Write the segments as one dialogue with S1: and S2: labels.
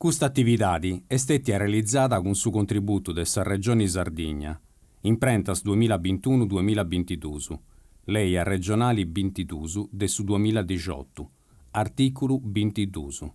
S1: Custa atividadi est stètia realizada cun su contributu de sa Regioni Sardigna, Imprentas duamilla bintunu duamilla bintiduus, Lei arregionali bintiduus de su duamilla dixiotu, artìculu bintiduus.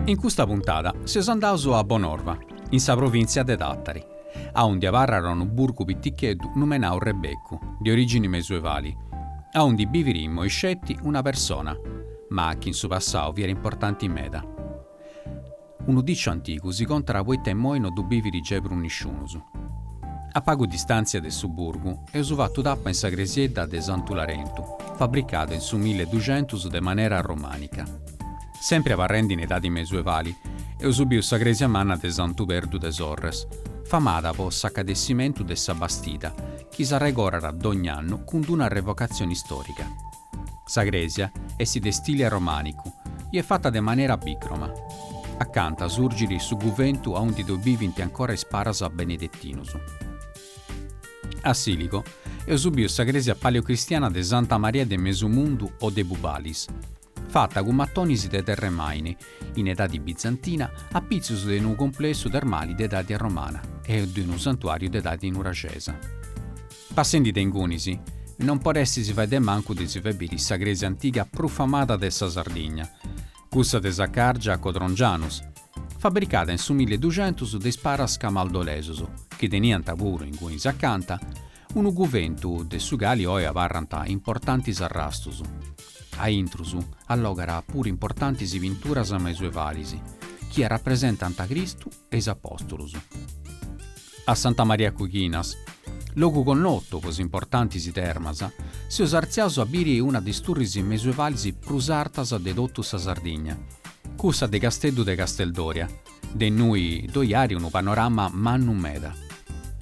S1: In custa puntada seus andaus a Bonorva, in sa provìntzia de Tàtari, aundi abarrat unu burgu piticheddu numenau Rebeccu, de orìgini mesuevali, aundi bivit immoi sceti una persona, ma chi in su passau fiat importanti meda. Unu dìciu antigu si contat poita immoi no ddu bivit giai prus nisciunus. A pagu distàntzia de su burgu eus fatu tapa in sa cresiedda de Santu Larentu, fabricada in su milleduxentus de manera romànica. Sempri abarrendi in edadi mesuevali, eus biu sa crèsia manna de Santu Perdu de Sorres, famada po s'acadessimentu de sa Bastida, chi s'arregorat dogn'annu cun d-una revocatzioni stòrica. Sa crèsia est de stili arromànicu i est fata de manera bìcroma. Acanta surgit su guventu aundi ddoi bivint ancora is paras benedettinus. A Siligo eus biu sa crèsia paleocristiana de Santa Maria de Mesumundu o de Bubalis, fata cun matonis de terremaini, in edadi bizantina, a pitzus de unu complessu termali de edadi arromana e de unu santuàriu de edadi nuraxesa. Passendi de ingunis, non podestis fai de mancu de si fai biri sa crèsia antiga prus famada de sa Sardigna, cussa de Saccargia Codrongianus, fabricada in su milleduxentus de is paras camaldolesus, chi teniant puru ingunis acanta unu guventu de su cali oi abarrant importantis arrastus. A intrus allogat puru importantis pinturas mesuevalis, chi arrapresentant Cristu e is apòstolus. A Santa Maria Coghinas, logu connotu po is importantis termas, seus artziaus a biri una de is turris mesuevalis prus artas de totu sa Sardigna, cussa de Casteddu de Casteldoria, de innui ddoi ari unu panorama mannu meda.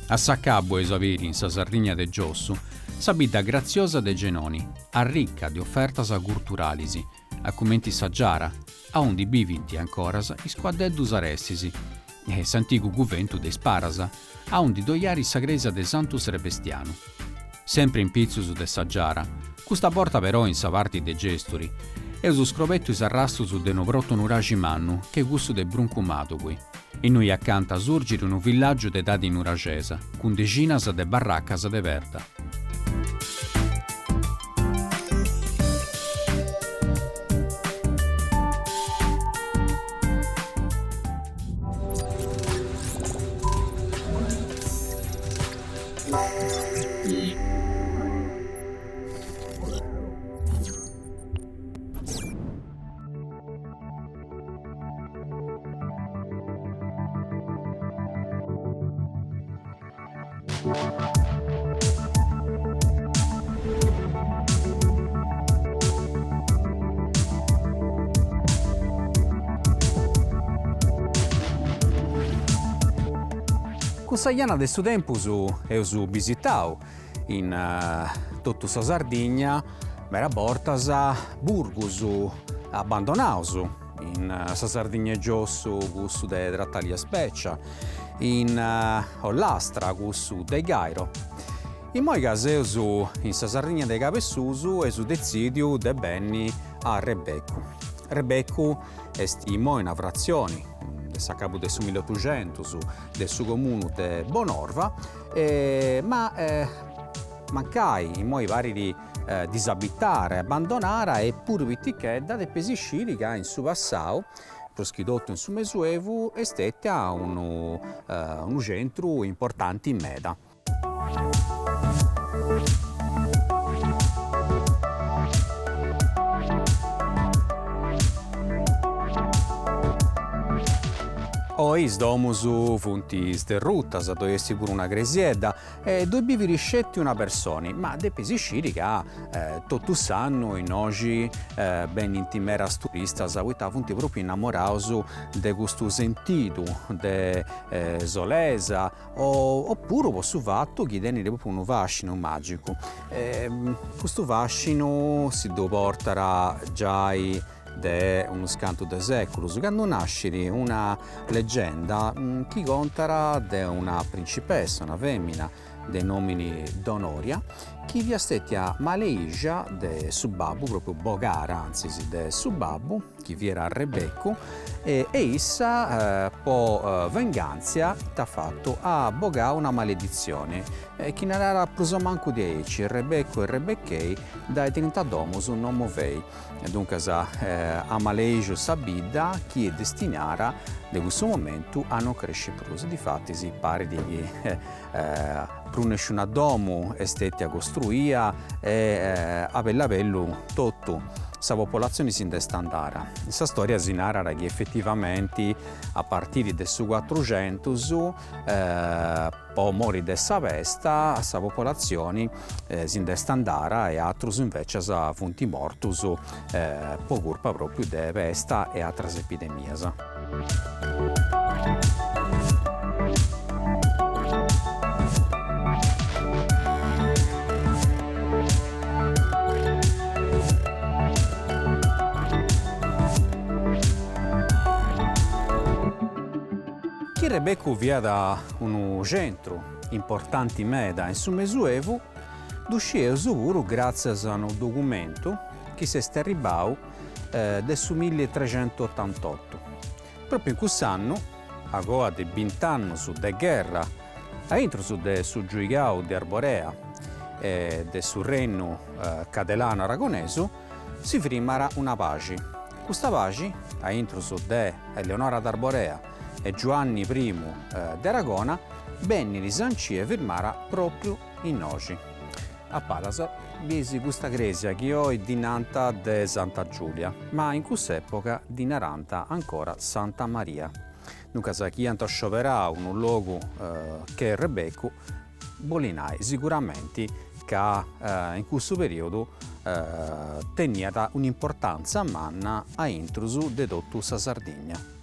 S1: A s'acabu eus a biri in sa Sardigna de giossu sa bidda gratziosa de Genoni, arricca de ofertas curturalis, a cumenti sa Giara, aundi bivint ancoras is cuaddeddus arestis, e s'antigu guventu de is paras, aundi ddoi ari sa crèsia de Santu Srebestianu. Sempri in pitzus de sa Giara, custa borta però in sa parti de Gesturi, eus scrobetu is arrastus de unu protonuraxi mannu che cussu de Bruncu Madugui, innui acanta surgit unu villàgiu de edadi nuraxesa, cun dexinas de barracas de perda. Cun sa Janna de su Tempus eus bisitau in totu sa Sardigna meda bortas burgus abbandonaus. In sa Sardigna 'e giossu cussu de Tratalias Beccia, in Ollastra cussu de Gairo. Immoi ca seus in sa Sardigna de Cabesusu eus detzidiu de benni a Rebeccu. Rebeccu est immoi una fratzioni de s'acabu de su milliotuxentus de su comunu de Bonorva ma mancai immoi parit disabitara e abbandonara e puru pitichedda depeis sciri ca in su passau, prus chi totu in su Mesuevu, est stetia unu unu centru importanti meda. Oi is domus funt sderrutas, ddoi est puru una cresiedda E ddoi bivit sceti una personi, ma depis sciri ca totu s'annu innoxi benint medas turistas poita funt propriu innamoraus de custu sentidu de solesa oppuru po su fatu chi tenit propriu unu fascinu magicu. Custu fascinu si ddu portat giai de unus cantu de sèculus, candu nascit una legenda chi contat de una principessa, una femina de nomini Donoria, chi fiat stetia maleixia de su babbu, propriu bogara antzis de su babbu, chi fiat Rebeccu, e issa po vengantzia ita at fatu, at bogau una maleditzioni, chi narat prus o mancu de aici, Rebeccu e Rebecchei dae trinta domus non movei. E duncas at maleixu sa bidda chi est destinara de cussu momentu a non cresci prus, difatis parit chi prus nesciuna domu est stetia costruia e a bellu a bellu totu sa popolatzioni si nd'est andara. In sa storia si narat chi efetivamenti a partiri de su cuatruxentus Po mori de sa pesta sa popolatzioni si nd'est andara e atrus invecias funt mortus po curpa propriu de pesta e atras epidemias. Chi Rebeccu fiat unu centru importanti meda in su Mesuevu, ddu scieus puru gràtzias a unu documentu chi s'est arribbau de su millitrexentuotantotu. Pròpriu in cuss'annu, a coa de bint'annus de gherra a intrus de su giuigau de Arborea e de su rennu cadelanu-aragonesu, si frimat una paxi. Custa paxi, a intrus de Eleonora d'Arborea e Giuanni primu de Aragona, bennit sancia e firmara pròpriu innoxi. A palas bieis custa crèsia chi oi ddi nant de Santa Giulia, ma in cuss'època ddi narànt ancora Santa Maria. Duncas chi iant scioberau unu logu che Rebeccu, bolit nai siguramenti ca in cussu periodu teniat un'importantza manna a intrus de totu sa Sardigna.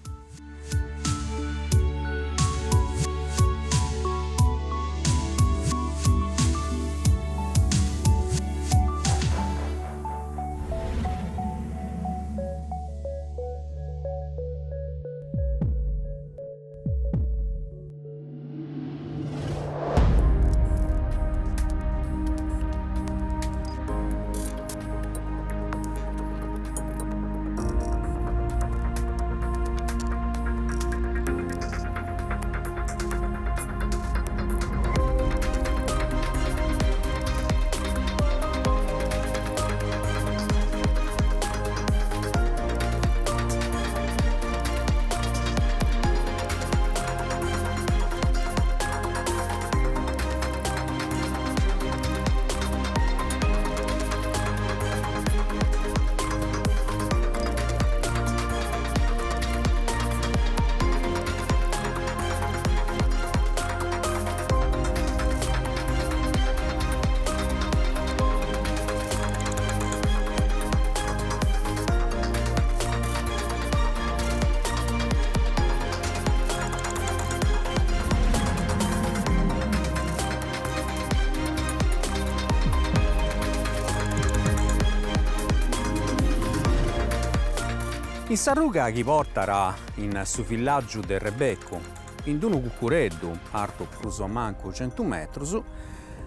S1: In sa ruga chi portat in su villàgiu de Rebeccu, in d-unu cucureddu artu prus o mancu centu metrus,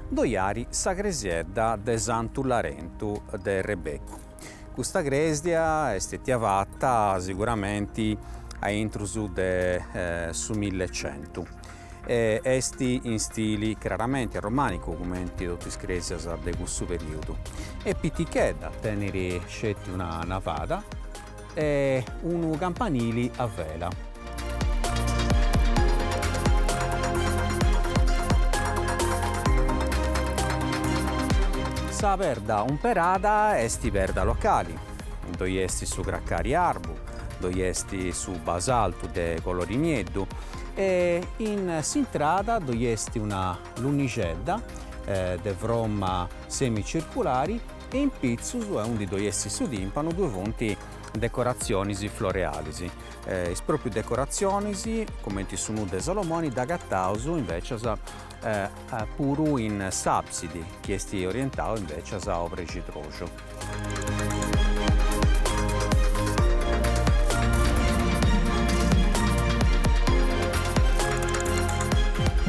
S1: ddoi at sa cresiedda de Santu Larentu de Rebeccu. Custa crèsia est stètia fata siguramenti a intrus de su millecentu e est in stili craramenti arromànicu cumenti totu is crèsias de cussu perìodu. Est pitichedda, tenit sceti una navada e unu campanili a vela. Sa perda umperada est perda locali, ddoi est su cracari arbu, ddoi est su basaltu de colori nieddu e in s'intrada ddoi est una lunnixedda de froma semicirculari e in pitzus, aundi ddoi est su timpanu, ddoi funt decoratzionis florealis. Is pròpriu decoratzionis, cumenti su nuu de Salomoni, dd'agataus invècias puru in s'àbsidi, chi est orientau invècias a obrexidroxu.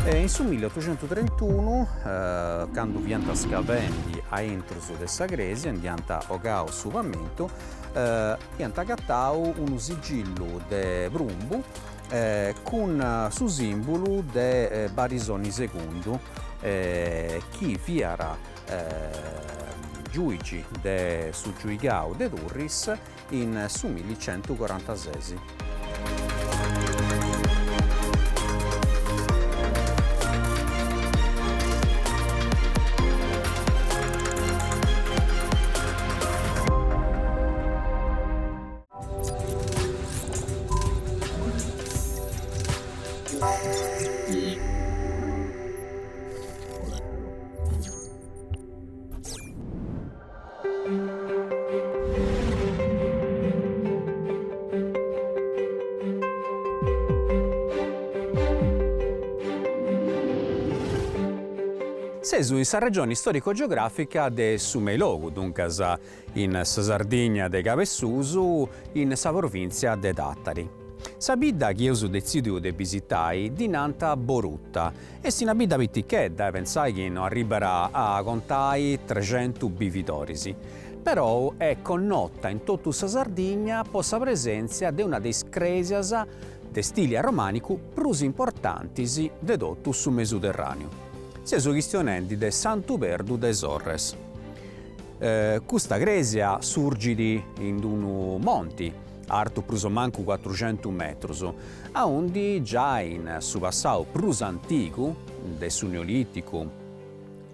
S1: In su milliotoxentutrentunu, candu fiant scavendi a intrus de sa crèsia, nd'iant 'ogau su pamentu, iant agatau unu sigillu de prumbu cun su simbulu de Barisoni segundu chi fiat giuigi de su giuigau de Turris in su millicentucorantases. Seus in sa regioni storico-geografica de su Meilogu, duncas in sa Sardigna de Cabesusu, in sa provìntzia de Tàtari. Sa bidda chi eus detzidiu de bisitai ddi nant Boruta Est una bidda pitichedda, pensai chi no arribat a contai trexentu bividoris, perou est connota in totu sa Sardigna po sa presèntzia de una de is crèsias de stili arromànicu prus importantis de totu su Mesuterràneu. Seus chistionendi de Santu Perdu de Sorres. Custa crèsia surgit in unu monti, artu prus o mancu cuatruxentu metrus, aundi giai in su passau prus antigu, de su Neolìticu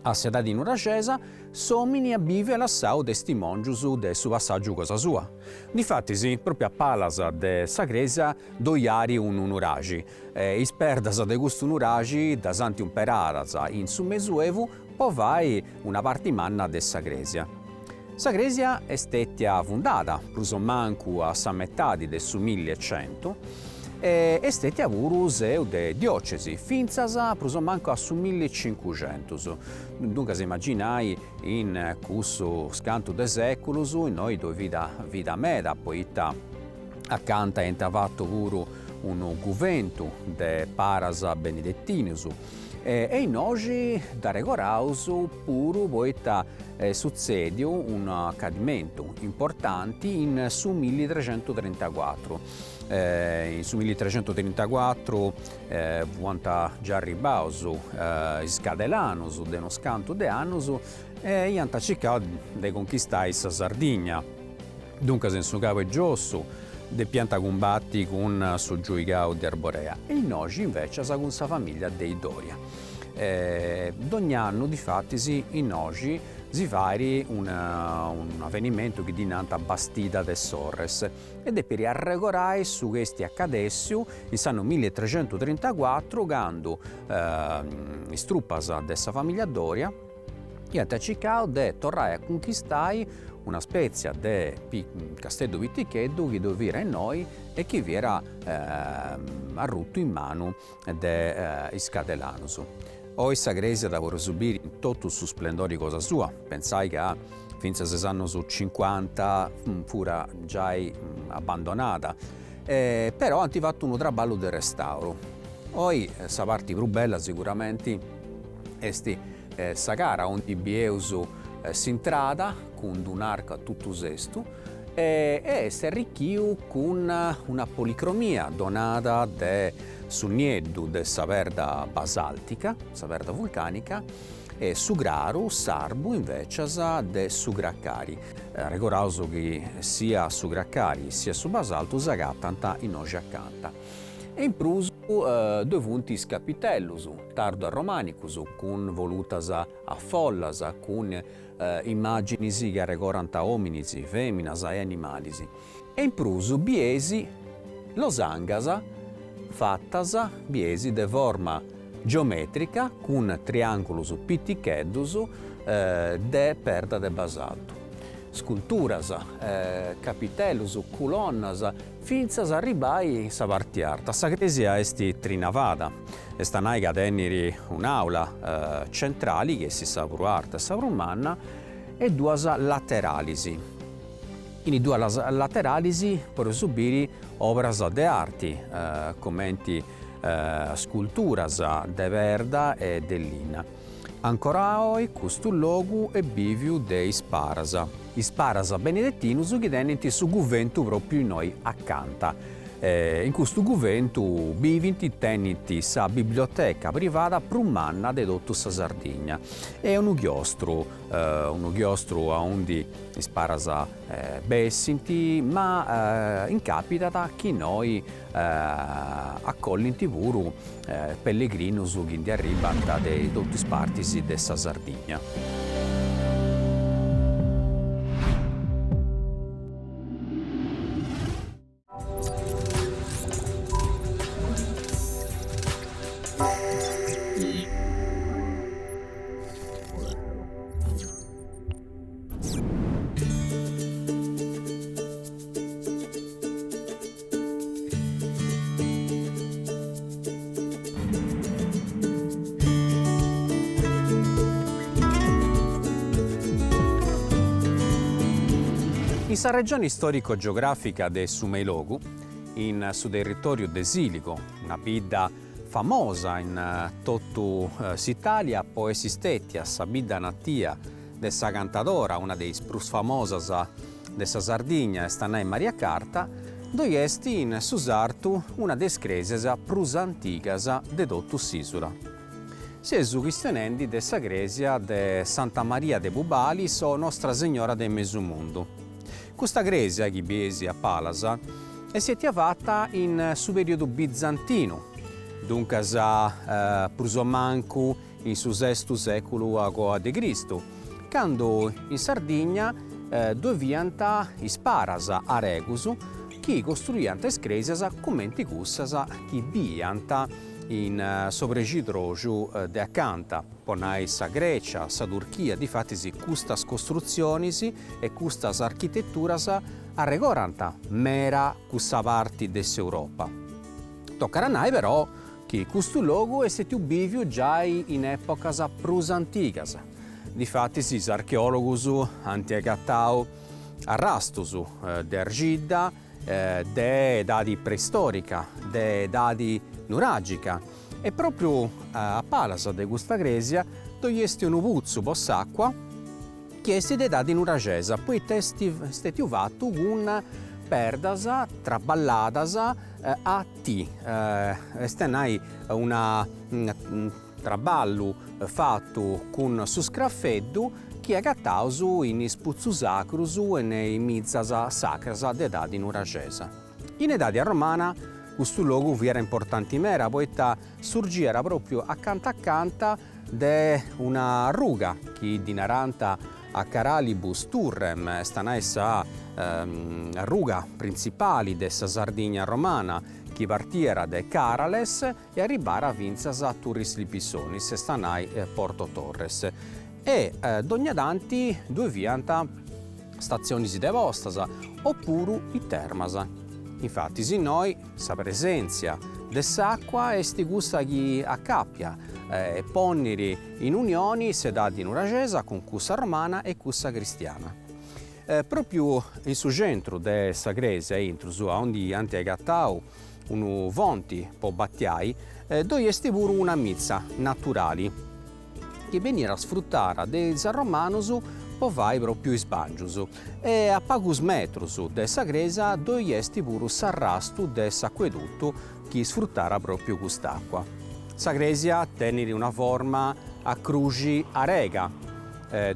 S1: a s'edadi nuraxesa, s'òmini at bìviu e lassau testimòngius de su passàgiu cosa sua. Difatis, pròpiu a palas de sa crèsia ddoi at unu nuraxi, e is perdas de custu nuraxi ddas ant umperadas in su Mesuevu po fai una parti manna de sa crèsia. Sa crèsia est stètia fundada prus o mancu a sa metadi de su millicentu e est stètia puru seu de diòcesi fintzas prus o mancu a su millicincuxentus. Duncas imaginai in cussus cantu de sèculus innoi ddoi fiat vida meda poita acanta iant fatu puru unu guventu de paras benedettinus E innoxi dd'arregoraus puru poita est sutzèdiu un'acadimentu importanti in su millitrecentutrentacuatru. In su millitrecentutrentacuatru fuant già arribbaus is cadelanus de unus cantu de annus e iant circau de conchistai sa Sardigna. Duncas in su cabu 'e giossu depiant cumbati cun su giuigau de Arborea e innoxi invecias cun sa familia de is Doria. Dogna annu difatis innoxi si fait un'avenimentu chi ddi nant Bastida de Sorres e depit arregorai su chi est acadèssiu in s'annu millitrecentutrentacuatru candu is trupas de sa familia Doria iant circau de torrai a cunchistai una spètzia de casteddu piticheddu chi ddoi fiat innoi e chi fiat arrutu in manu de is cadelanus. Oi sa crèsia dda podeus biri in totu su splendori cosa sua, pentzai ca. Fintzas is annus cincuanta furat giai abbandonada, però ant fatu unu traballu de restauru. Oi sa parti prus bella siguramenti est sa cara aundi bieus s'intrada cun d'un'arcu a totu sestu e est arricchiu cun una policromia donada de su nieddu de sa perda basaltica, sa perda vulcanica, e su craru s'arbu invecias de su cracari. Arregoraus chi sia su cracari sia su basaltu s'agatant innoxi acanta. E in prus ddoi funt is capitellus tardu arromanicus cun volutas a follas, cun immàginis chi arregorant òminis, fèminas e animalis. E in prus bieis losangas fatas bieis de forma geomètrica cun triàngulus piticheddus de perda de basaltu. Sculturas, capitellus, culonnas, fintzas a arribbai in sa parti arta. Sa crèsia est trinavada, est a nai ca tenit un'àula centrali chi est sa prus arta e sa prus manna e duas lateralis. In is duas lateralis podeus biri oberas de arti, cumenti sculturas de perda e de linna. Ancora oi custu logu est biviu de is paras, is paras benedetinus chi tenint su guventu propriu innoi acanta. In custu guventu bivint, tenint sa biblioteca privada prus manna de totu sa Sardigna e unu chiostru, unu chiostru aundi is paras bessint, ma incapitat chi innoi acollint puru pellegrinus chi ndi arribant de totu is partis de sa Sardigna. In sa regioni storico-geografica de su Meilogu, in su territoriu de Siligo, una bidda famosa in totu s'Italia po essi stetia sa bidda natia de sa cantadora, una de is prus famosas de sa Sardigna, est a nai Maria Carta, ddoi est in su sartu una de is crèsias prus antigas de totu s'ìsula. Seus chistionendi de sa crèsia de Santa Maria de Bubalis o Nostra Segnora de Mesumundu. Custa crèsia, chi bieis a palas, est stètia fata in su perìodu bizantinu, duncas prus o mancu in su sestu sèculu agoa de Cristu, candu in Sardigna ddoi fiant is paras aregus chi costruiant is crèsias cumenti cussas chi biiant in s'obrexidroxu de acanta, po nai sa Grècia, sa Turchia, difatis custas costrutzionis e custas architeturas arregorant mera cussa parti de s'Europa. Tocat a nai però chi custu logu est stetiu biviu giai in èpocas prus antigas, difatis is archeòlogus ant agatau arrastus de arxidda de edadi preistòrica, de edadi nuràgica e pròpriu a palas de custa crèsia ddoi est unu putzu po s'àcua chi est de edadi nuraxesa poita est stetiu fatu cun perdas traballadas a T, est a nai una traballu fatu cun su scrafeddu chi agataus in is putzus sacrus e ne is mitzas sacras de edadi nuraxesa. In edadi arromana custu logu fiat importanti meda poita surgiat propriu acanta acanta de una ruga chi ddi narant a Caralibus Turrem, est a nai sa ruga printzipali de sa Sardigna romana chi partiat de Carales e arribàt fintzas a Turris Lipissonis, est a nai Porto Torres. E dogna tanti ddoi fiant statzionis de postas, opuru is termas. Infatis innoi sa presèntzia. de s'acua est cussa chi acapia e ponniri in unioni s'edadi nuraxesa cun cussa romana e cussa cristiana. Propriu in su centru de sa cresia intrus aundi ant agatau unu fonti po batiai, ddoi est puru una mitza naturali chi beniat sfrutara de is arromanus po fai propriu is bangius e a pagus metrus de sa cresia ddoi est puru s'arrastu de s'acuedutu chi sfrutara propriu cust'acua. Sa cresia tenit una forma a cruxi arega,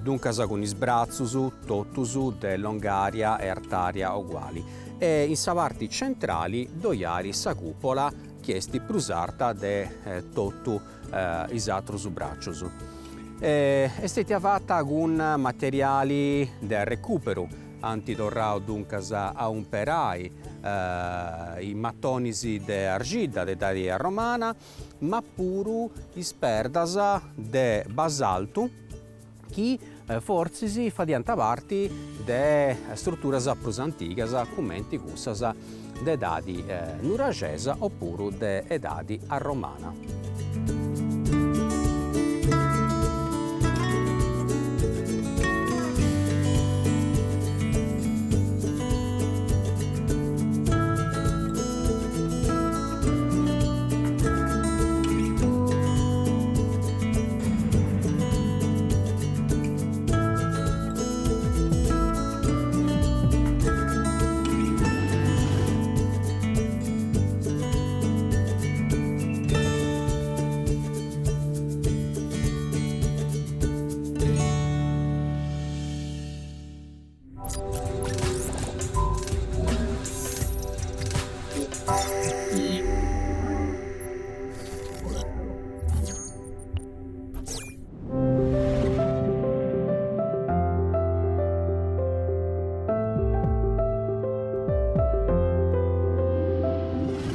S1: duncas cun is bratzus totus de longaria e artaria oguali e in sa parti centrali ddoi at sa cupola chi est prus arta de totu is atrus bracius. Est stetia fata cun materiali de arrecuperu, ant torrau duncas a umperai is matonis de arxidda de edadi arromana, ma puru is perdas de basaltu chi fortzis fadiant parti de struturas prus antigas cumenti cussas de edadi nuraxesa opuru de edadi arromana.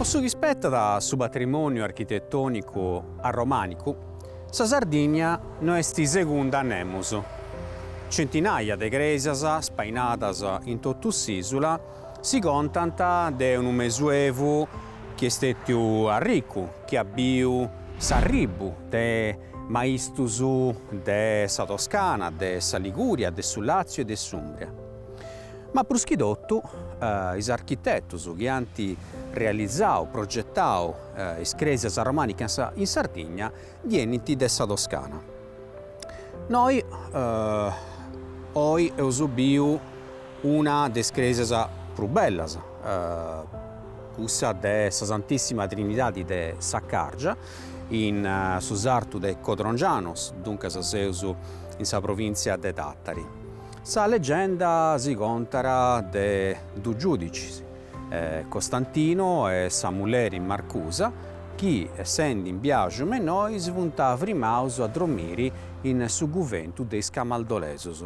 S1: Po su chi spetat a su patrimoniu architetonicu arromanicu, sa Sardigna no est segunda a nemus. Centinaia de cresias spainadas in totu s'isula si contant de unu Mesuevu chi est stetiu arricu, chi at biu s'arribu de maistus de sa Toscana, de sa Liguria, de su Lazio e de s'Umbria. Ma prus chi totu is architetus chi ant realizau, progetau is cresias romanicas in Sardigna ndi 'enint de sa Toscana. Noi oi eus biu una de is cresias prus bellas, cussa de sa Santissima Trinidadi de Saccargia, in su sartu de Codrongianos, duncas seus in sa provìntzia de Tàtari. Sa legenda si contat de dus giudicis, Costantino e sa mulleri Marcusa, chi essendi in biaxu me innoi si funt frimaus a dromiri in su guventu de is Camaldolesus.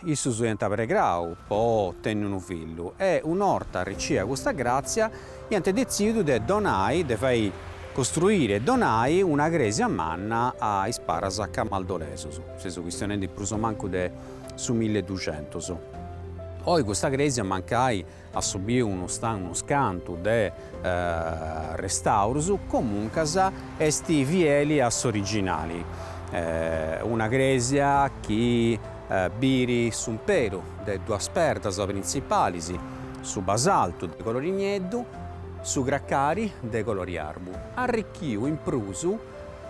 S1: Issus iant pregau po tenni unu fillu e un'orta arricia custa gràtzia iant detzidiu de donai, de fai costruiri e donai una crèsia manna a is paras camaldolesus, seus chistionendi prus o mancu de su milleduxentus. Oi custa crèsia mancai at subiu unu unu cantu de restaurus, comuncas est fieli a s'originali, una crèsia chi biri s'umperu de duas perdas printzipalis, su basaltu de colori nieddu, su cracari de colori arbu, arrichiu in prus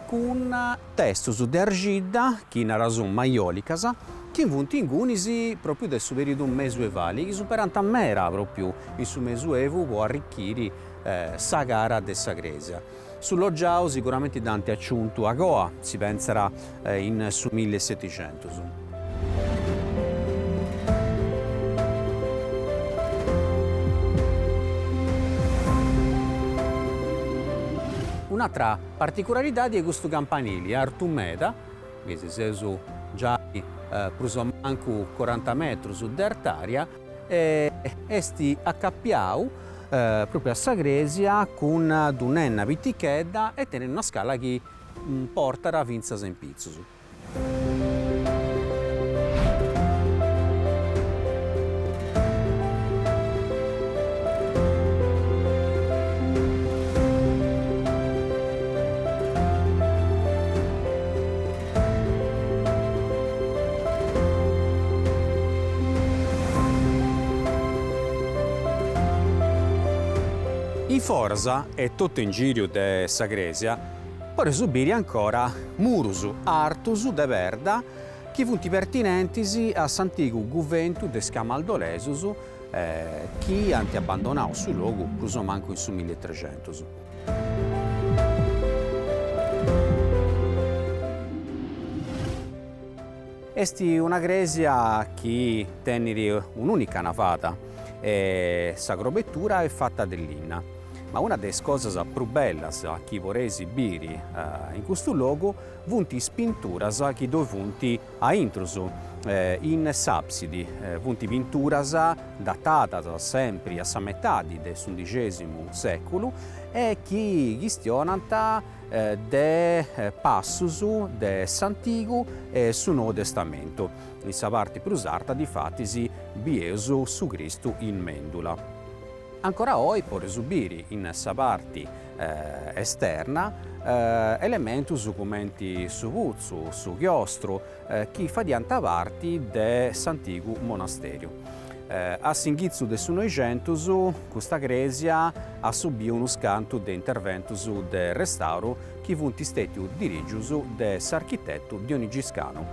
S1: cun testus de arxidda, chi naraus maiolicas, chi funt ingunis propriu de su periodu mesuevali, chi s'umperant meda propriu in su mesuevu po arrichiri sa cara de sa cresia. Su loggiau siguramenti dd'ant aciuntu agoa, si pentzat in su millisetixentus. Un'atra particularidadi est custu campanili artu meda, chi seus giai prus o mancu coranta metrus de artaria, e est acapiau propriu a sa cresia cun d'un'enna pitichedda e tenit una scala chi portat fintzas in pitzus. In foras e totu in giriu de sa crèsia podeus biri ancora murus artus de perda chi funt pertinentis a s'antigu guventu de is Camaldolesus chi ant abbandonau su logu prus o mancu in su millietrexentus. Est una crèsia chi tenit un'ùnica navada e sa crobetura est fata de linna. Ma una de is cosas prus bellas chi podeis biri in custu logu funt is pinturas chi ddoi funt a intrus in s'àbsidi. Funt pinturas datadas sempri a sa metadi de s'undixèsimu sèculu e chi chistionant de passus de s'Antigu e su Nou Testamentu. In sa parti prus arta difatis bieus su Cristu in mèndula. Ancora oi podeus biri in sa parti esterna elementus cumenti su putzu, su chiostru, chi fadiant parti de s'antigu monasteriu. A s'inghitzu de su Noixentus custa crèsia at subiu unus cantu de interventus de restauru chi funt stètius dirìgius de s'architetu Dionigi Scanu.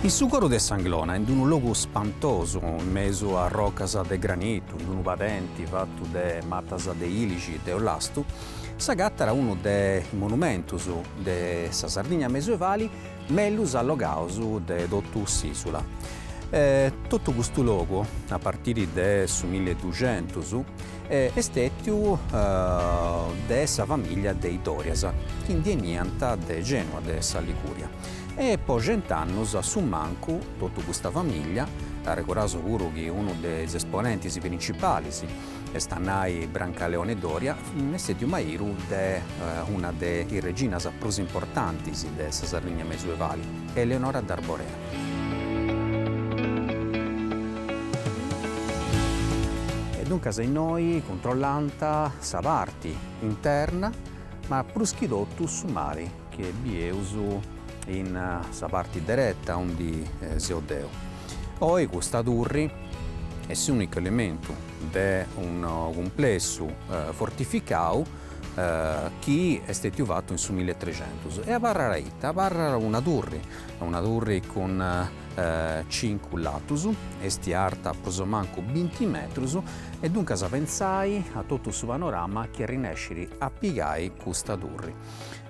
S1: In su coru de s'Anglona, in unu logu spantosu, in mesu a rocas de granitu, in unu padenti fatu de matas de ilixi de ollastu, s'agatat unu de is monumentus de sa Sardigna mesuevali mellus allogaus de totu s'ìsula. Totu custu logu, a partiri de su milliduxentus, est stètiu de sa famìllia de is Dòrias, chi ndi 'eniant de Gènua, de sa Ligùria. E po cent'annus a su mancu totu custa famìllia, arregoraus puru chi unu de is esponentis principalis, est a nai Brancaleone Doria, est stètiu maridu de una de is reginas prus importantis de sa Sardigna mesuevali, Eleonora d'Arborea. E duncas innoi cuntrollant sa parti interna, ma prus chi totu su mari chi bieus in sa parti dereta aundi seu deu. Oi custa turri est s'unicu elementu de unu cumplessu fortificau chi est stetiu fatu in su milletrecentus e abarrat ita? Abarrat una turri, una turri cun cincu latus, est arta prus o mancu binti metrus e duncas pentzai a totu su panorama chi arrennescit a pigai custa turri.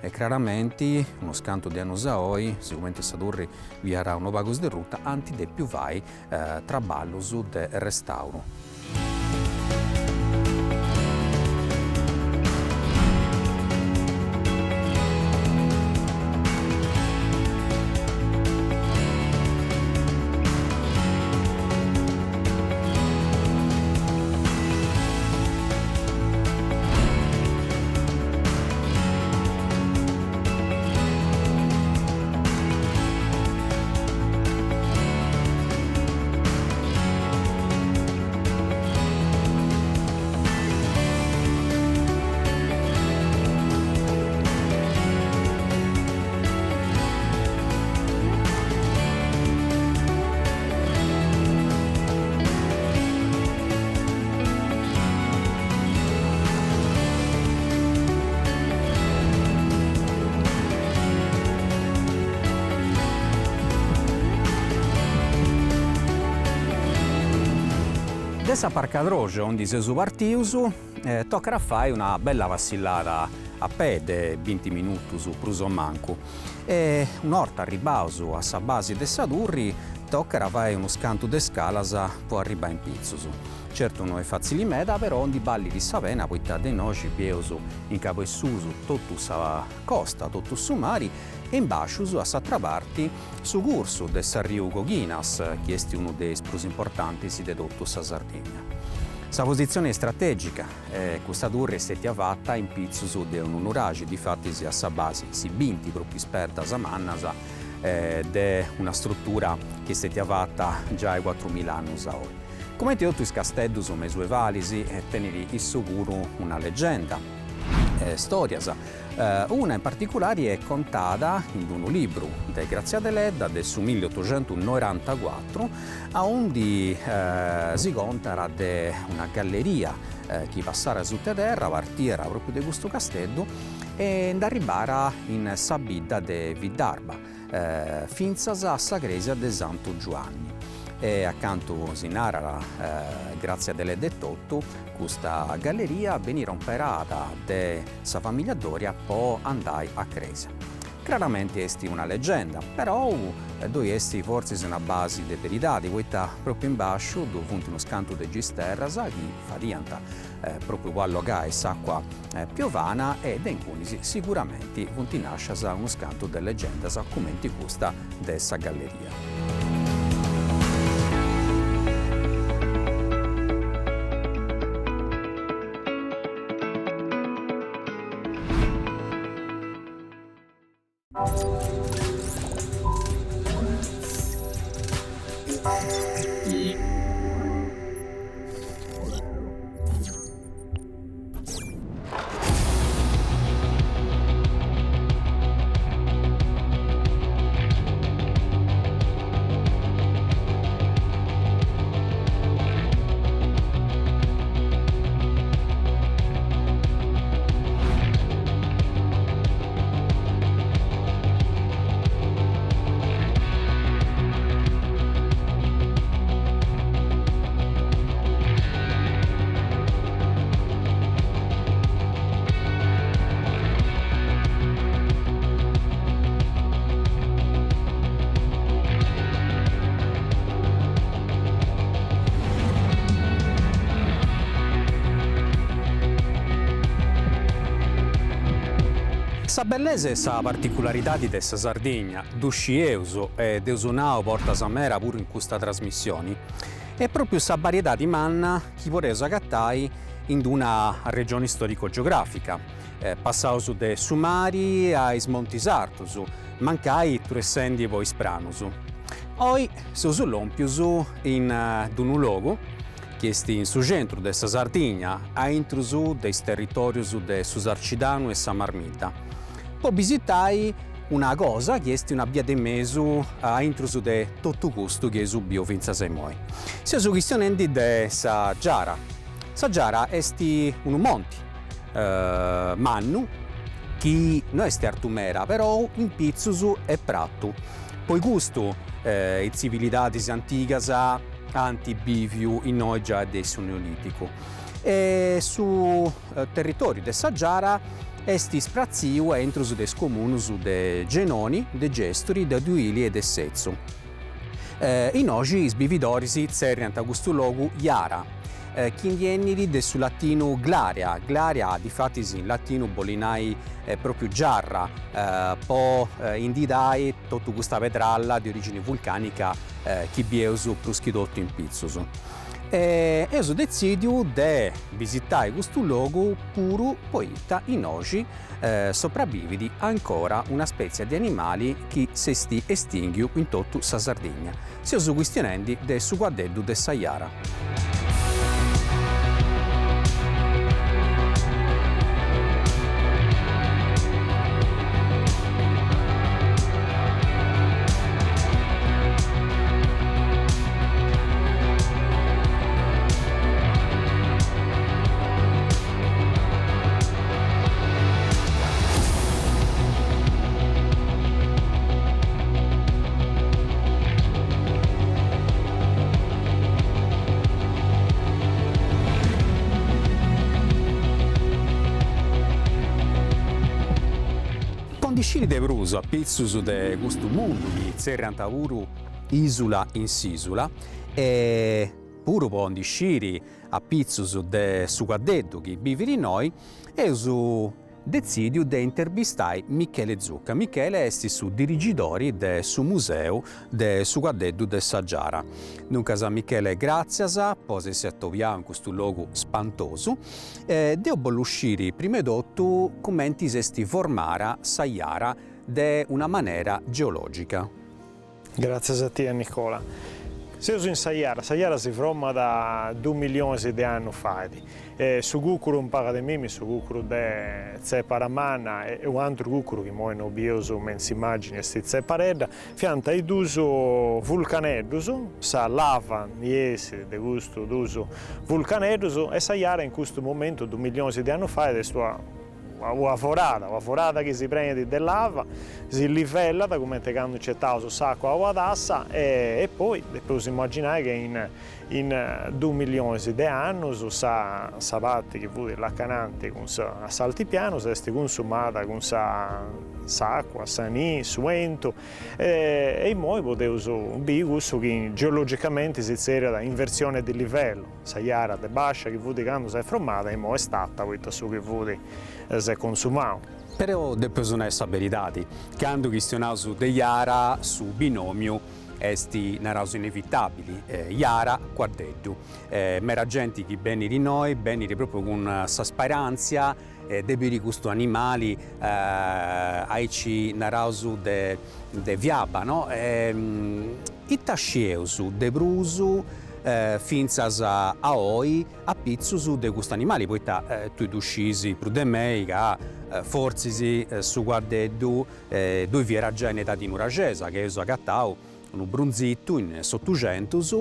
S1: E craramenti unus cantu de annus a oi, sigumenti sa turri fiat unu pagu sderruta, ant depiu fai traballus de restauru. De s'aparcadroxu aundi seus partius tocat a fai una bella passillada. a pei de binti minutus prus o mancu e un'orta arribbaus a sa basi de sa turri tocat a fai unus cantu de scalas po arribbai in pitzus. Certu no est fatzili meda però ndi ballit sa pena poita de innoxi bieus in cabu 'e susu totu sa costa, totu su mari e in bascius a s'atra parti su cursu de s'arriu Coghinas chi est unu de is prus importantis de totu sa Sardigna. Sa positzioni est strategica e custa turri est stetia fata in pitzus de unu nuraxi, difatis a sa basi si bint propriu is perdas mannas de una strutura chi est stetia fata giai cuatrumila annus a oi. Cumenti totu is casteddus mesuevalis tenit issu puru una legenda, storias, una in particulari est contada in unu libru de Grazia Deledda de su milliotoxentunorantacuatru aundi si contat de una galleria chi passara sutta terra, partiat propriu de custu casteddu e nd'arribara in sa bidda de Viddarba, fintzas a sa cresia de Santu Giuanni. E a cantu si narat Grazia Deledda etotu, custa galleria benit umperada de sa familia Doria po andai a cresia. Craramenti est una legenda, perou ddoi est fortzis una basi de beridadi, poita propriu in basciu ddu funt unus cantu de gisterras chi fadiant propriu po allogai s'acua piovana e de ingunis siguramenti funt nascias unus cantu de legendas cumenti custa de sa galleria. Sa bellesa e sa particularidadi de sa Sardigna, ddu scieus e dd'eus nau bortas mera puru in custa trasmissioni, est pròpriu sa bariedadi manna chi podeus agatai in d'una regioni storico-geografica, passaus de su mari a is montis artus, mancai truessendi po is pranus. Oi seus lòmpius in d'unu logu chi est in su centru de sa Sardigna, a intrus de is territorius de su Sarcidanu e sa Marmidda, po bisitai una cosa chi est una bia de mesu a intrus de totu custu chi eus biu fintzas a immoi. Seus chistionendi de sa Giara. Sa Giara est unu monti mannu chi no est artu meda, però in pitzus est pratu. Poi custu is tzivilidadis antigas ant biviu innoi giai de su Neoliticu e su territoriu de sa Giara est spratziu a intrus de is comunus de Genoni, de Gesturi, de Duili e de Setzu. Innoxi is bividoris tzerriant custu logu Jara, chi ndi 'enit de su latinu glaria, glaria difatis in latinu bolit nai propriu giarra, po inditai totu custa pedralla de origini vulcanica chi bieus prus chi totu in pitzus. E eus detzidiu de bisitai custu logu puru poita innoxi soprabivit ancora una spètzia de animali chi s'est estinghiu in totu sa Sardigna. Seus chistionendi de su cuaddeddu de sa Jara. Po ndi sciri de prus a pitzus de custu mundu chi tzerriant puru Isula in s'Isula e puru po ndi sciri a pitzus de su cuaddeddu chi bivit innoi, eus Detzidiu de interbistai Michele Zucca. Michele est su dirigidori de su Museu de su Cuaddeddu de sa Giara. Duncas Michele gràtzias po s'essi atobiau in custu logu spantosu. Deu bollu sciri prima 'e totu cumenti s'est formara sa Jara de una manera geològica.
S2: Gràtzias a tie Nicola. Seus in sa Jara, sa Jara si frommat dus millionis de annus fait. Su cucuru in paga de mimi, su cucuru de Tzepara Manna e u' antru cucuru chi imoi no bieus me in s'immagini est Tzeparedda, fiant is dus vulcaneddus, sa lava ndi essit de custus dus vulcaneddus e sa Jara in custu momentu dus millionis de annus fait est ua Una forada, una forada chi si prenit de lava, si livellat cumenti candu nci 'etaus s'acua a una tassa e poi depeus imaginai che in in dus millionis de annus sa sa parti chi fut lacananti cun s'altipianu s'est consumada cun sa s'acua, sa nì, su 'entu e immoi podeus biri cussu chi geologicamenti si tzerriat inversione di livello. Sa Jara de bàscia chi fut candu s'est fromada imoi est arta poita su chi fut s'est consumau.
S1: Però depeus nai sa beridadi, candu chistionaus de Jara su binòmiu est, naraus, inevitabili, Jara, cuaddeddu. Meda genti chi benit innoi benit propriu cun sa sperantzia de biri custu animali aici naraus de de fiaba no? Ita scieus de prus fintzas a oi a pitzus de custu animali, poita tui ddu sciis prus de mei ca fortzis su cuaddeddu ddoi fiat giai in edadi nuraxesa, ca eus agatau unu brunzitu in s'Otuxentus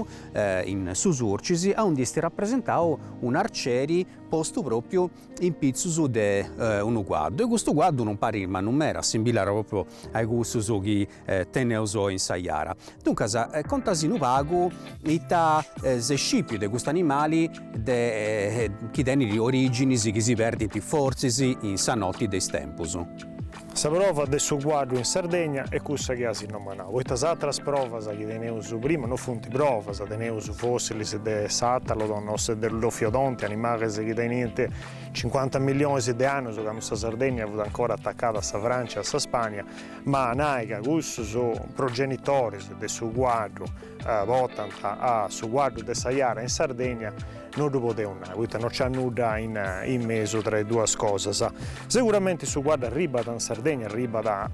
S1: in su Surcis aundi est rapresentau un'arcieri postu propriu in pitzus de unu cuaddu e custu cuaddu non parit mannu meda, assimbillat propriu a cussus chi teneus oi in sa Jara. Duncas contasì unu pagu ita s'est scipiu de custu animali de chi tenit originis chi si perdint fortzis in sa noti de is tempus.
S2: Sa prova de su cuaddu in Sardegna est cussa chi as nomenau, poita is atras provas chi teneus prima no funt provas, teneus fossilis de s'Atalodon o de Lofiodonte, animales chi tenint cincuanta millionis de annus candu sa Sardegna fut ancora atacada a sa Francia e a sa Spagna, ma nai ca cussus progenitoris de su cuaddu portant a su cuaddu de sa Jara in Sardegna no ddu podeus nai, poita no nc'at nudda in mesu tra is duas cosas. Seguramenti su cuaddu arribat in Sardegna, arribat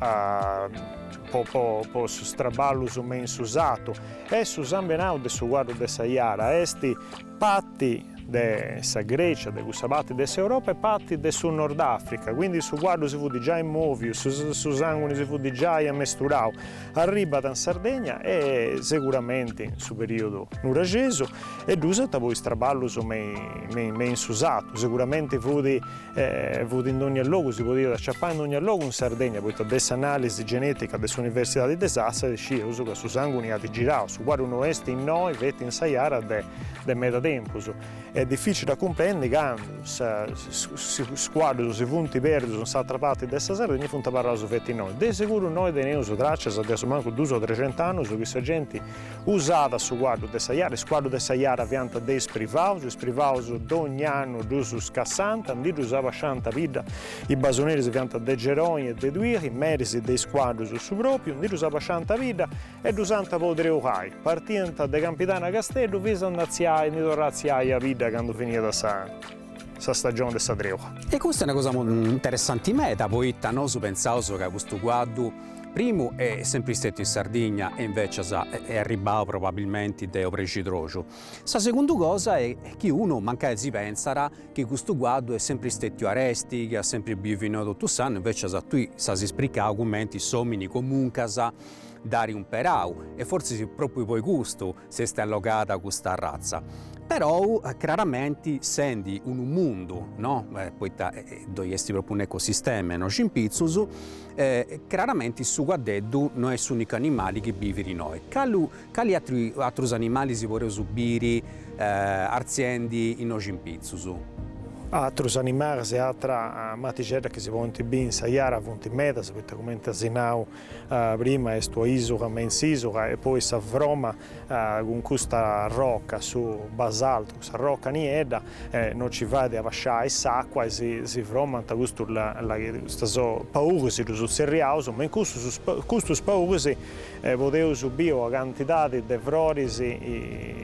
S2: po po po is traballus me in su satu e su sambenau de su cuaddu de sa Jara est parti de sa Grecia, de cussa parti de s'Europa e parti de su Nord Africa, quindi su cuaddu si fut giai moviu, su su sanguni si fut giai amesturau, arribat in Sardegna e seguramenti in su periodu nuraxesu e dd'usant po is traballus me me in su satu, seguramenti fut fut in dogna logu, si podiat aciapai in dogna logu in Sardegna, poita de s'analisi genetica de s'Universidadi de Sassari scieus ca su sanguni at girau, su cuaddu no est innoi feti in sa Jara de de meda tempus. Est dificili a cumprendi candu is cuaddus si funt perdius in s'atra parti de sa Sardegna e funt abarraus feti innoi. De seguru innoi teneus tràcias de asumancu dus o trexent'annus chi sa genti Usat su cuaddu de sa Jara, is cuaddus de sa Jara fiant de is privaus, is privaus dogna annu ddus scassànt, ndi ddus abasciànt a bidda, is basoneris fiant de Geroni e de Duiri, meris de is cuaddus su propriu, ndi ddus abasciànt a bidda e ddus usànt po treucai, partiant de Campidanu a Casteddu finzas a nd'artziai, ndi torrai a artziai a bidda candu finiat sa sa stagioni de sa treuca.
S1: E custa est una cosa interessanti meda, poita nosu pentzaus ca custu cuaddu Primu est sempri stetiu in Sardigna e invecias est arribbau probabilmenti de Obrexidroxu. Sa segundu cosa est chi unu mancai si pentzat chi custu cuaddu est sempri stetiu aresti, chi at sempri biviu innoi totu s'annu, invecias tui s'as ispricau cumenti s'omini comuncas dd'at umperau e fortzis propriu po custu s'est allogada custa arratza. Perou craramenti sendi unu mundu, no, poita ddoi est propriu un'ecosistema innoxi in pitzus, craramenti su cuaddeddu no est s'unicu animali chi bivit innoi. Calu, cali atrus animalis podeus biri artziendi innoxi in pitzus?
S2: Atrus animalis e atra matixedda chi si podint biri in sa Jara funt medas, poita cumenti as nau prima est una isula me in s'isula e poi sa froma cun custa roca, su basaltu, custa roca niedda, no ci fait abasciai s'acua e si si fromant custus custas paulis ddus tzerriaus, ma in custus custus paulis podeus biri una cantidadi de froris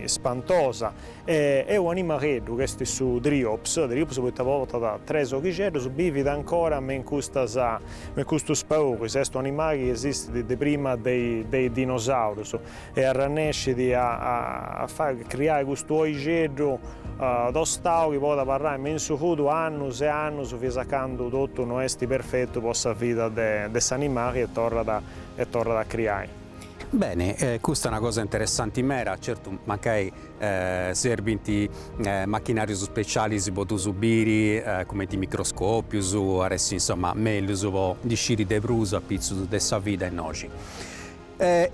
S2: spantosa E u animaleddu chi est su Triops, Triops poita portat tres oghixeddus, bivit ancora me in custas me in custus paulis, est u animali chi esistit de prima de de is dinosaurus e arrannescit a a fai criai custu oixeddu tostau chi podit abarrai me in su ludu annus e annus finas a candu totu no est perfetu po sa vida de de s'animali e torrat e torrat a criai.
S1: Beni, custa est una cosa interessanti mera, certu mancai serbint machinarius specialis po ddus biri, cumenti microscopius, at essi insoma mellus po ndi sciri de prus apitzus de sa vida innoxi.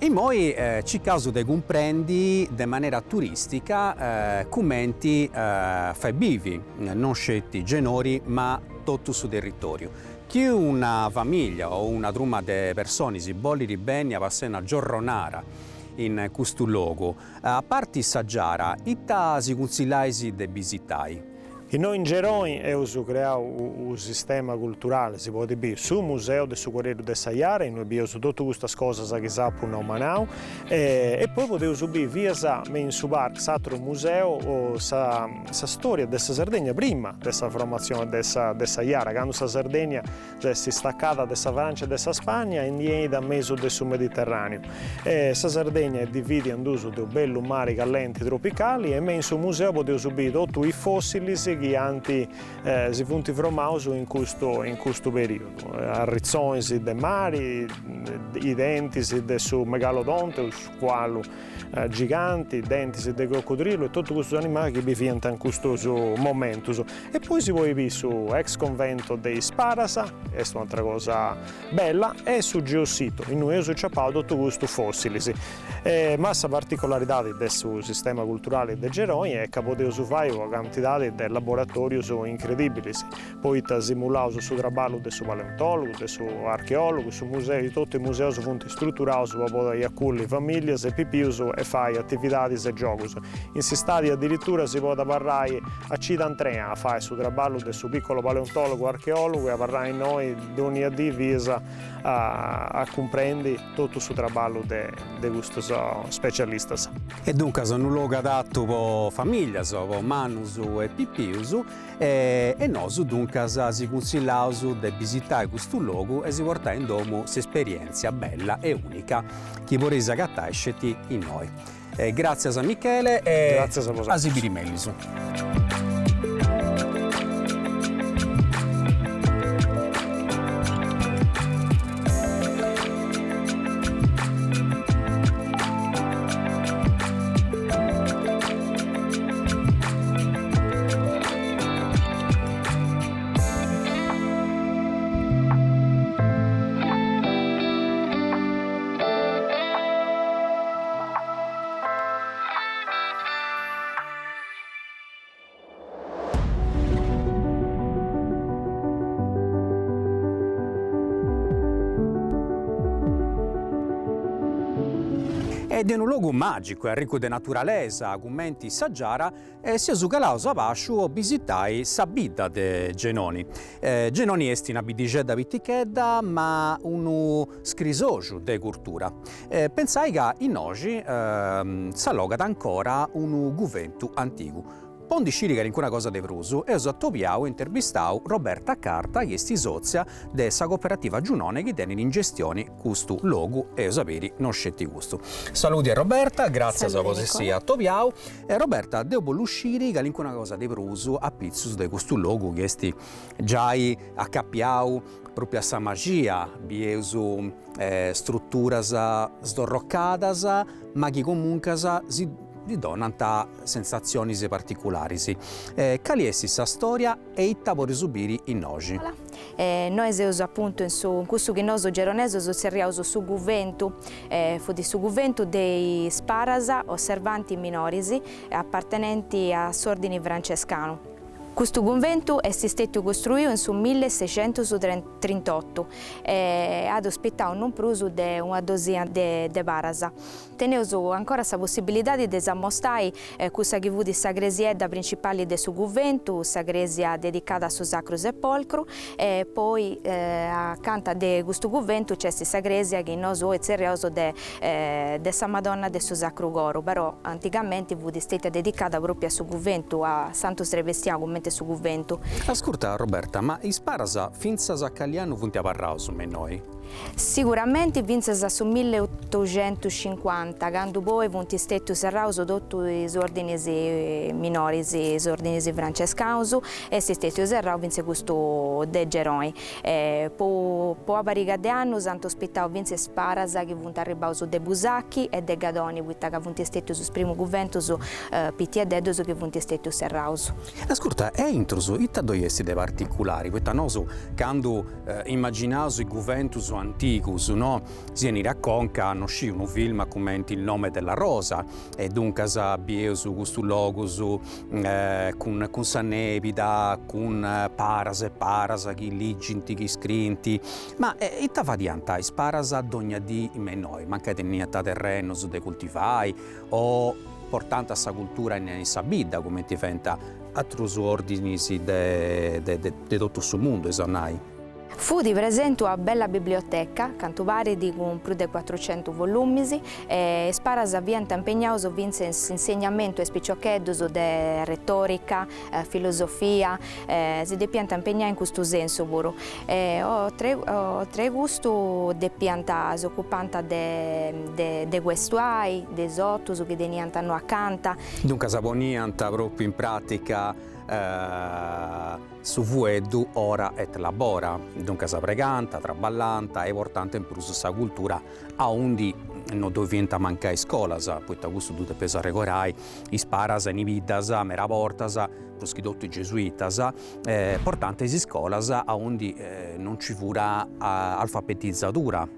S1: Immoi circaus de cumprendi de manera turistica cumenti fait bivi non sceti Genori ma totu su territoriu. Chi una famiglia o una truma de personis bollit benni a passai una giorronara in custu logu, a parti sa Giara, ita si cuntzillais de bisitai?
S2: Innoi in Geroi eus creau unu sistema culturali, si podit biri su museu de su cuadeddu de sa Jara, innui bieus totu custas cosas chi s'apu nomanau, e poi podeus biri finas me in su parcu, s'aturu museu, sa sa storia de sa Sardegna prima de sa formatzione de sa de sa Jara, candu sa Sardegna s'est istacada de sa Francia e de sa Spagna e ndi 'enit a mesu de su Mediterraneu. E sa Sardegna est dividia in duus de unu bellu mari callenti tropicali e me in su museu podeus biri totu is fossilis chi ant si funt fromaus in custu in custu periodu, arritzonis de mari, i dentis de su megalodonte, su scualu giganti, dentis de crocodrilu e totu custus animalis chi biviant in custus momentus. E poi si podit biri su ex convento de is paras, est un'atra cosa bella, e su geosito, innui eus aciapau totu custus fossilis. Ma sa particolaridadi de su sistema culturali de Geroi est ca podeus fai una cantidadi de laboratorius incredibilis, poita simulaus su traballu de su paleontòlogu, de su archeòlogu, su museu, totu is museus funt struturaus po podai aculli famìllias e pipius e fai atividadis e giogus. In s'istadi adiritura si podit abarrai a cida intrea a fai su traballu de su piccolo paleontòlogu archeòlogu e abarrai innoi dònnia dì finas a cumprendi totu su traballu de de custus specialistas.
S1: E duncas unu logu adatu po famìllias, po mannus e pipius E nosu duncas si cunsillaus de bisitai custu logu e si portai in domu s'esperièntzia bella e ùnica chi podeis agatai sceti innoi. Gràtzias a Michele e a si biri mellus. E de unu logu màgicu e arricu de naturalesa, cumenti sa Giara, E seus calaus a bàsciu po bisitai sa bidda de Genoni. Genoni est una biddixedda pitichedda ma unu scrisoxu de curtura. Pentzai ca innoxi s'allogat ancora unu guventu antigu. Po ndi sciri calincuna cosa de prus eus atobiau e interbistau Roberta Carta chi est sòtzia de sa cooperativa Giunone chi tenit in gestioni custu logu e eus a biri non sceti custu. Saludi a Roberta, gràtzias po s'essi atobiau. E Roberta, deu bollu sciri calincuna cosa de prus a pitzus de custu logu chi est giai acapiau propriu a sa maxia, bieus struturas sdorrocadas ma chi comuncas si donant sensatzionis particularis. Cali est sa storia e ita podeus biri innoxi?
S3: Nois seus apuntu in su in cussu chi nosu geronesos tzerriaus su guventu, fut su guventu de is paras osservanti minoris apartenenti a s'ordini francescanu. Custu cunventu est stètiu costruiu in su milleseicentus-trintotu e at ospitau non prus de una dosina de paras. Teneus ancora sa possibilidadi de s'ammostai cussa chi fut sa cresiedda principali de su cuventu, sa cresia dedicada a su Sacru Sepolcru e poi acanta de custu cuventu nc'est sa cresia chi nosu oi tzerriaus de de sa Madonna de su Sacru Coru, però antigamenti fut stetia dedicada propriu a su cuventu, a Santu Srebestiau cumenti su cuventu.
S1: Ascurta Roberta, ma is paras fintzas a cali annu funt abarraus me innoi?
S3: Siguramenti fintzas a su milleotoxentuscincuanta, candu poi funt stetius serraus totu is ordinis minoris, is ordinis francescanus, est stetiu serrau fintzas custu de Geroi. Po una pariga de annus ant ospitau fintzas paras chi funt arribbaus de Busachi e de Gadoni, poita ca funt stètius is primus guventus pitiededdus chi funt stètius serraus.
S1: Ascurta, e intrus ita ddoi est de particulari? Poita nosu candu immaginaus is guventus antigus, no, si 'enit a conca, no sciu, unu film cumenti Il nome della rosa, e duncas bieus custus logus cun cun sa nebida, cun paras e paras chi ligint, chi scriint, ma ita fadiant is paras dogna dì me innoi, mancai teniant terrenus de coltivai o portant sa cultura in sa bidda cumenti faint atrus ordinis de de totu su mundu, eus a nai.
S3: Fut presenti una bella biblioteca, cantu parit cun prus de cuatrucentus volumis, e is paras fiant impegnaus fintzas in s'insegnamentu a is piciocheddus de retòrica, filosofia, si depiant impegnai in custu sensu puru. E oltre custu depiant s'ocupant de de questuai, de is otus chi teniant no acanta.
S1: Duncas poniant propriu in pratica Su fueddu ora et labora, duncas pregant, traballant e portant in prus sa cultura aundi no ddoi fiant mancai iscolas, poita custu ddu depeus arregorai, is paras in is biddas mera bortas, prus chi totu is gesuitas, portant is iscolas aundi non nci furat alfabetizadura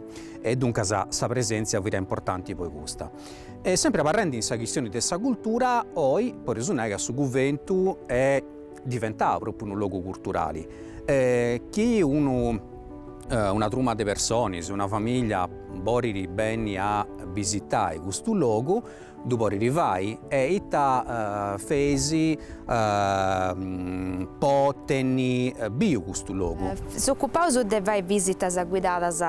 S1: e duncas sa presèntzia fiat importanti po custa. E sempri abarrendi in sa chistioni de sa cultura, oi podeus nai ca su guventu est diventau propriu unu logu culturali e chi unu una truma de personis, una familia bolit benni a bisitai custu logu, ddu podit fai e ita feis po tenni biu custu logu?
S3: S'ocupaus de fai visitas guidadas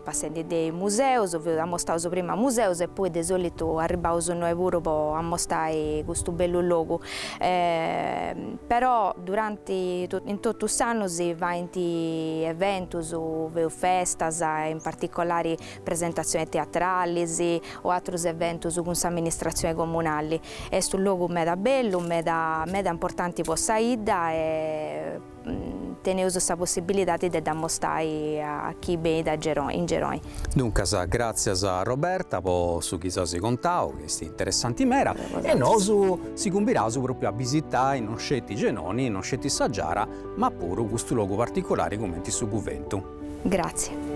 S3: passendi de is museus, ammostaus prima museus e poi de solitu arribbaus innoi puru po ammostai custu bellu logu. Però duranti in totu s'annu si faint eventus, feus festas, in particolari presentatzionis teatralis o atrus eventus cun s'amministratzioni comunali. Est unu logu meda bellu, meda meda importanti po sa 'idda e teneus sa possibilidadi de dd'ammostai a chi benit a Geroi, in Geroi.
S1: Duncas gràtzias a Roberta po su chi s'as contau, chi est interessanti meda, e nosu si cumbiraus propriu a bisitai non sceti Genoni, non sceti sa Giara, ma puru custu logu particolari cumenti su guventu.
S3: Gràtzias.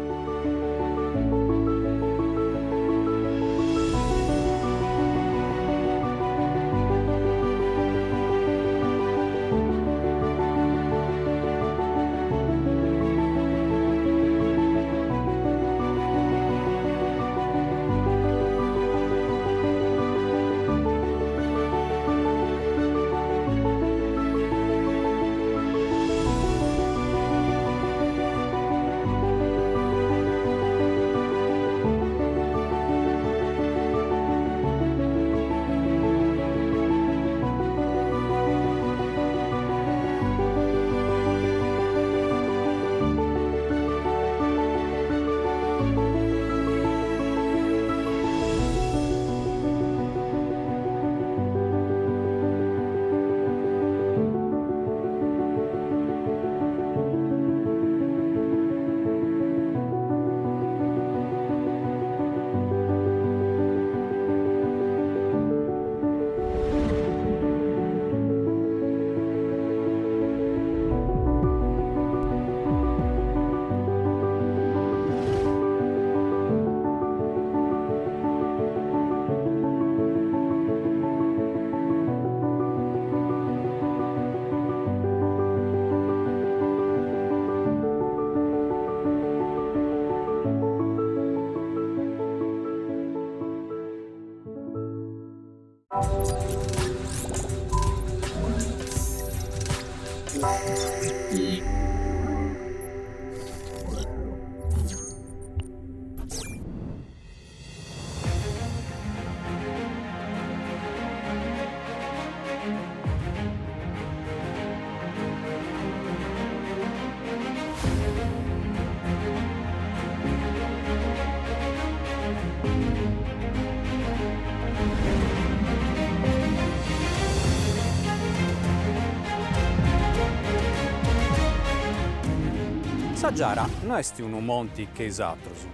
S1: Sa Giara no est unu monti che is atrus,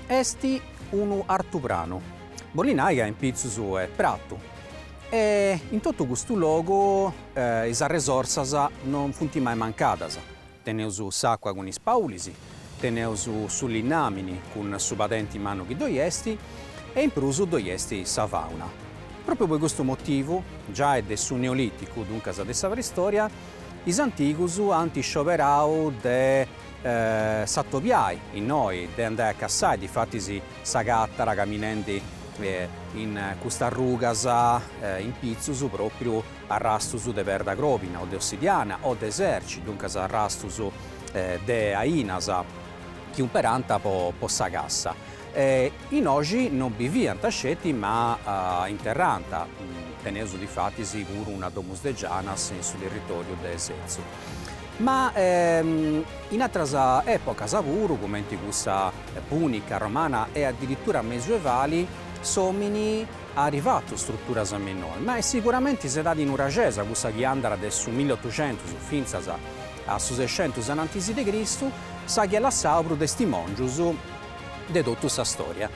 S1: est unu artupranu, bolit nai ca in pitzus est pratu e in totu custu logu is arresorsas non funt mai mancadas, Teneus s'àcua cun is paulis, teneus su linnàmini cun su padenti mannu chi ddoi est e in prus ddoi est sa fàuna. Pròpriu po custu motivu, giai de su Neolìticu, duncas de sa preistòria, is antigus ant scioberau de s'atobiai innoi, de andai a cassai, difatis s'agatat caminendi in custas rugas in pitzus pròpriu arrastus de perda crobina o de ossidiana o de serci, duncas arrastus de ainas chi umperànt po sa cassa. Innoxi non biviant sceti ma interrànt, teneus difatis puru una domus de gianas in su territoriu de Setzu. Ma in atras epocas puru, cumenti cussa punica, romana e adiritura mesuevali, s'omini At fatu struturas me innoi, ma est siguramenti s'edadi nuraxesa, cussa chi andat de su milliotuxentus fintzas a su sescentus anantis de Cristu, sa chi at lassau prus testimòngius de totu sa stòria.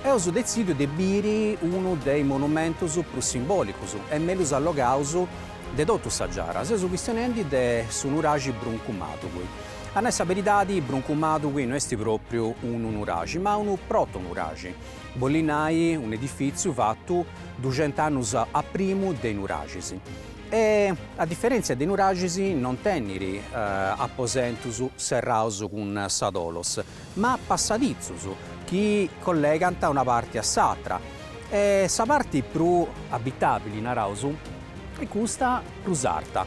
S1: Eus detzìdiu de biri unu de is monumentus prus simbòlicus e mellus allogaus de totu sa Giara, seus chistionendi de su nuraxi Bruncu Madugui. A nai sa beridadi, Bruncu Madugui no est pròpriu unu nuraxi, ma unu protonuraxi. Bolit nai un'edifìtziu fatu duxent'annus a primu de is nuraxis e a diferèntzia de is nuraxis non tenit aposentus serraus cun sa tholos, ma passaditzus chi collegant una parti a s'atra e sa parti prus abitabili, naraus, est custa prus arta,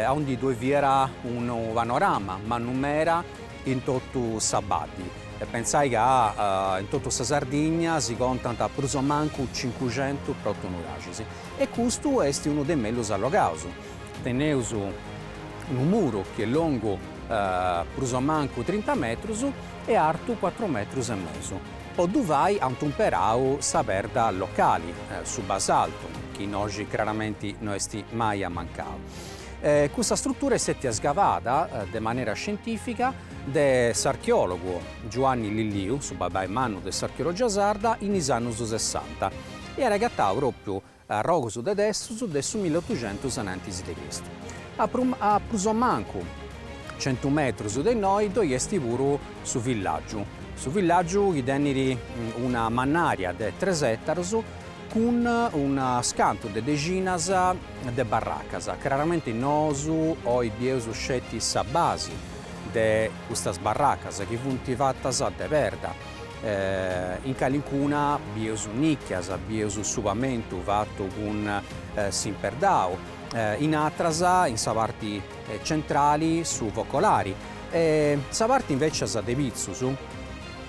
S1: aundi ddoi fiat unu panorama mannu meda in totu sa baddi. E pentzai ca in totu sa Sardigna si contant prus o mancu cincuxentu protonuraxis e custu est unu de is mellus allogaus. Teneus unu muru chi est longu prus o mancu trinta metrus e artu cuatru metrus e mesu. Po ddu fai ant umperau sa perda locali, su basaltu, chi innoxi craramenti no est mai ammancau. Custa strutura est stètia sgavada de manera scientìfica de s'archeòlogu Giuanni Lilliu, su babbai mannu de s'archeologia sarda, in is annus sessanta e at agatau pròpriu arrogus de testus de su milliotuxentus anantis de Cristu. A a prus o mancu centu metrus de innoi ddoi est puru su villàgiu, su villàgiu chi tenit una mannària de tres ètarus cun unas cantu de dexinas de barracas. Craramenti nosu oi bieus sceti sa basi de custas barracas chi funt fatas de perda. In calincuna bieus nicchias, bieus su pamentu fatu cun s'imperdau, in atras, in sa parti centrali, su focolari. Sa parti invecias de pitzus,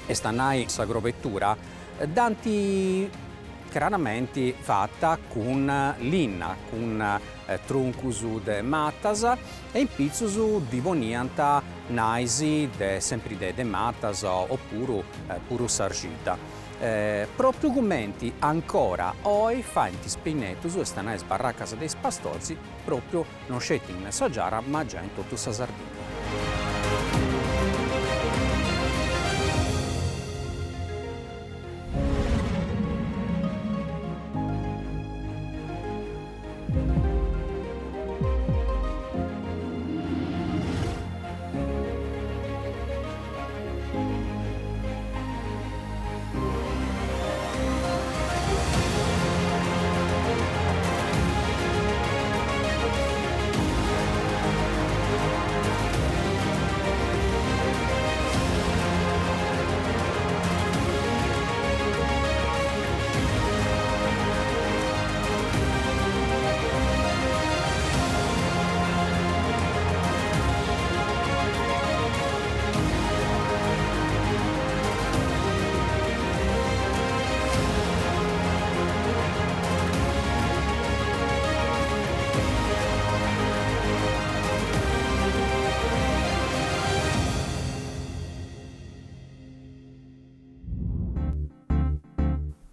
S1: est a nai sa crobetura, Dd'ant craramenti fata cun linna, cun truncus de matas e in pitzus ddi poniant nais de sempri de matas opuru puru s'arxidda. Propriu cumenti ancora oi faint is pinetus, est a nai is barracas de is pastoris, propriu non sceti in sa Giara ma giai in totu sa Sardigna.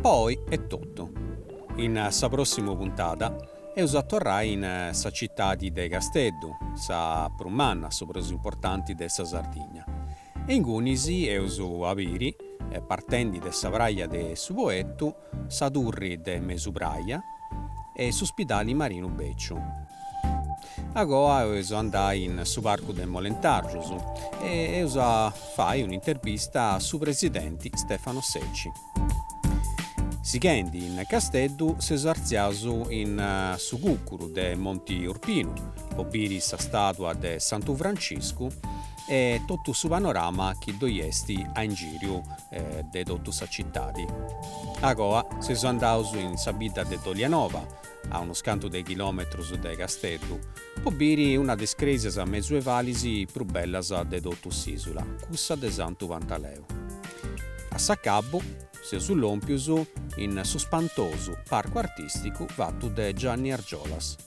S1: Po oi est totu. In sa pròssimu puntada eus a torrai in sa citadi de Casteddu, sa prus manna, su prus importanti de sa Sardigna. E ingunis eus a biri, partendi de sa praja de su Poetu, sa turri de Mesu Praja e su spidali marinu bèciu. Agoa eus a andai in su parcu de Molentargius e eus a fai un'interbista a su presidenti Stefano Secci. Sighendi in Casteddu seus artziaus in su cùcuru de Monti Urpinu po biri sa stàtua de Santu Franciscu e totu su panorama chi ddoi est a ingìriu de totu sa citadi. Agoa seus andaus in sa bidda de Dolianova, a unus cantu de chilòmetrus de Casteddu, po biri una de is crèsias mesuevalis prus bellas de totu s'ìsula, cussa de Santu Pantaleu. A s'acabu seus lòmpius in su spantosu parcu artìsticu fatu de Gianni Argiolas.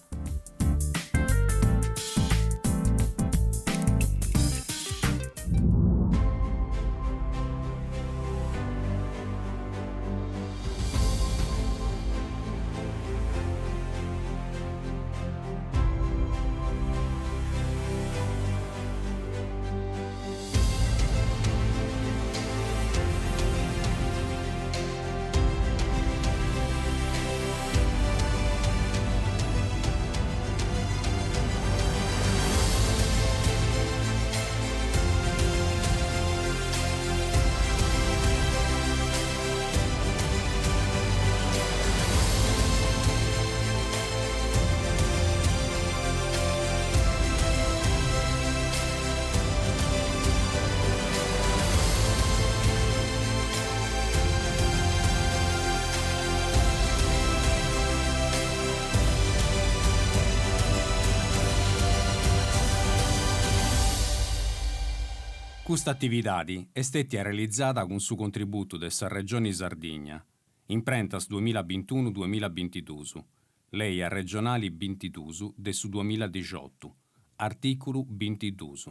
S1: Custa atividadi est stètia realizada cun su contributu de sa Regioni Sardigna, Imprentas duamilla bintunu duamilla bintiduus, Lei arregionali bintiduus de su duamilla dixiotu, artìculu bintiduus.